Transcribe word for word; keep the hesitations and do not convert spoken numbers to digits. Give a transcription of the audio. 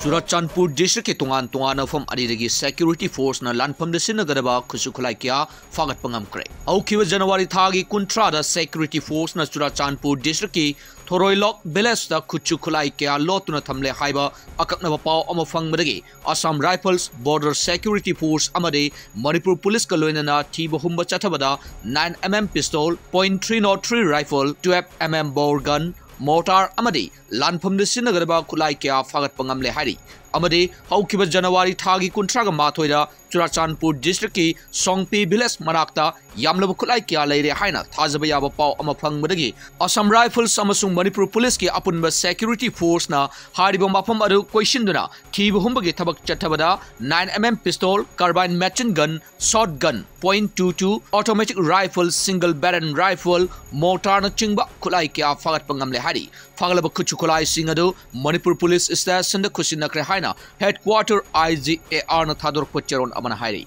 ꯆꯨꯔꯥꯆꯥꯟꯄꯨꯔ ꯗꯤꯁꯇ꯭ꯔꯤꯛꯀꯤ ꯇꯣꯉꯥꯟ ꯇꯣꯉꯥꯟꯕ ꯃꯐꯝ ꯑꯅꯤꯗꯒꯤ ꯁꯦꯀ꯭ꯌꯨꯔꯤꯇꯤ ꯐꯣꯔꯁꯅ ꯂꯥꯟꯐꯝꯗ ꯁꯤꯖꯤꯟꯅꯒꯗꯕ ꯈꯨꯠꯁꯨ ꯈꯨꯠꯂꯥꯏ ꯀꯌꯥ ꯐꯥꯒꯠꯄ ꯉꯝꯈ꯭ꯔꯦ꯫ ꯍꯧꯈꯤꯕ ꯖꯅꯋꯥꯔꯤ ꯊꯥꯒꯤ ꯀꯨꯟꯊ꯭ꯔꯥꯗ ꯁꯦꯀ꯭ꯌꯨꯔꯤꯇꯤ ꯐꯣꯔꯁꯅ ꯆꯨꯔꯥꯆꯥꯟꯄꯨꯔ ꯗꯤꯁꯇ꯭ꯔꯤꯛꯀꯤ ꯊꯣꯔꯣꯏꯂꯣꯛ ꯚꯤꯂꯦꯖꯇ ꯈꯨꯠꯁꯨ ꯈꯨꯠꯂꯥꯏ ꯀꯌꯥ ꯂꯣꯠꯇꯨꯅ ꯊꯝꯂꯦ ꯍꯥꯏꯕ ꯑꯀꯛꯅꯕ ꯄꯥꯎ ꯑꯃ ꯐꯪꯕꯗꯒꯤ Assam rifles, border security force ꯑꯃꯗꯤ ꯃꯅꯤꯄꯨꯔ ꯄꯨꯂꯤꯁꯀ ꯂꯣꯏꯅꯅ ꯊꯤꯕ ꯍꯨꯝꯕ ꯆꯠꯊꯕꯗ nine M M pistol, point three zero three rifle, twelve M M bore gun, mortar ꯑꯃꯗꯤ ꯂꯥꯟꯐꯝꯗ ꯁꯤꯖꯤꯟꯅꯒꯗꯕ ꯈꯨꯠꯂꯥꯏ ꯀꯌꯥ ꯐꯥꯒꯠꯄ ꯉꯝꯂꯦ ꯍꯥꯏꯔꯤ꯫ ꯑꯃꯗꯤ ꯍꯧꯈꯤꯕ ꯖꯅꯋꯥꯔꯤ ꯊꯥꯒꯤ ꯀꯨꯟꯊ꯭ꯔꯥꯒ ꯃꯥꯊꯣꯏꯗ ꯆꯨꯔꯥꯆꯥꯟꯄꯨꯔ ꯗꯤꯁꯇ꯭ꯔꯤꯛꯀꯤ ꯁꯣꯡꯄꯤ ꯚꯤꯂꯦꯖ ꯃꯅꯥꯛꯇ ꯌꯥꯝꯂꯕ ꯈꯨꯠꯂꯥꯏ ꯀꯌꯥ ꯂꯩꯔꯦ ꯍꯥꯏꯅ ꯊꯥꯖꯕ ꯌꯥꯕ ꯄꯥꯎ ꯑꯃ ꯐꯪꯕꯗꯒꯤ ꯑꯁꯥꯝ ꯔꯥꯏꯐꯜꯁ ꯑꯃꯁꯨꯡ ꯃꯅꯤꯄꯨꯔ ꯄꯨꯂꯤꯁꯀꯤ ꯑꯄꯨꯟꯕ ꯁꯦꯀ꯭ꯌꯨꯔꯤꯇꯤ ꯐꯣꯔꯁꯅ ꯍꯥꯏꯔꯤꯕ ꯃꯐꯝ ꯑꯗꯨ ꯀꯣꯏꯁꯤꯟꯗꯨꯅ ꯊꯤꯕ ꯍꯨꯝꯕꯒꯤ ꯊꯕꯛ ꯆꯠꯊꯕꯗ nine M M pistol, carbine machine gun, shotgun, point two two, automatic rifle, single barrel rifle, mortarꯅꯆꯤꯡꯕ ꯈꯨꯠꯂꯥꯏ ꯀꯌꯥ ꯐꯥꯒꯠꯄ ꯉꯝꯂꯦ ꯍꯥꯏꯔꯤ꯫ ꯐꯥꯒꯠꯂꯕ ꯈꯨꯠꯁꯨ ꯈꯨꯠꯂꯥꯏꯁꯤꯡ ꯑꯗꯨ ꯃꯅꯤꯄꯨꯔ ꯄꯨꯂꯤꯁ ꯁ꯭ꯇꯦꯁꯟꯗ ꯈꯨꯠꯁꯤꯟꯅꯈ꯭ꯔꯦ ꯍꯥꯏꯅ ꯍꯦꯗꯀ꯭ꯋꯥꯇꯔ IGARꯅ ꯊꯥꯗꯣꯔꯛꯄ ꯆꯦꯔꯣꯜ ꯑꯃꯅ ꯍꯥꯏꯔꯤ꯫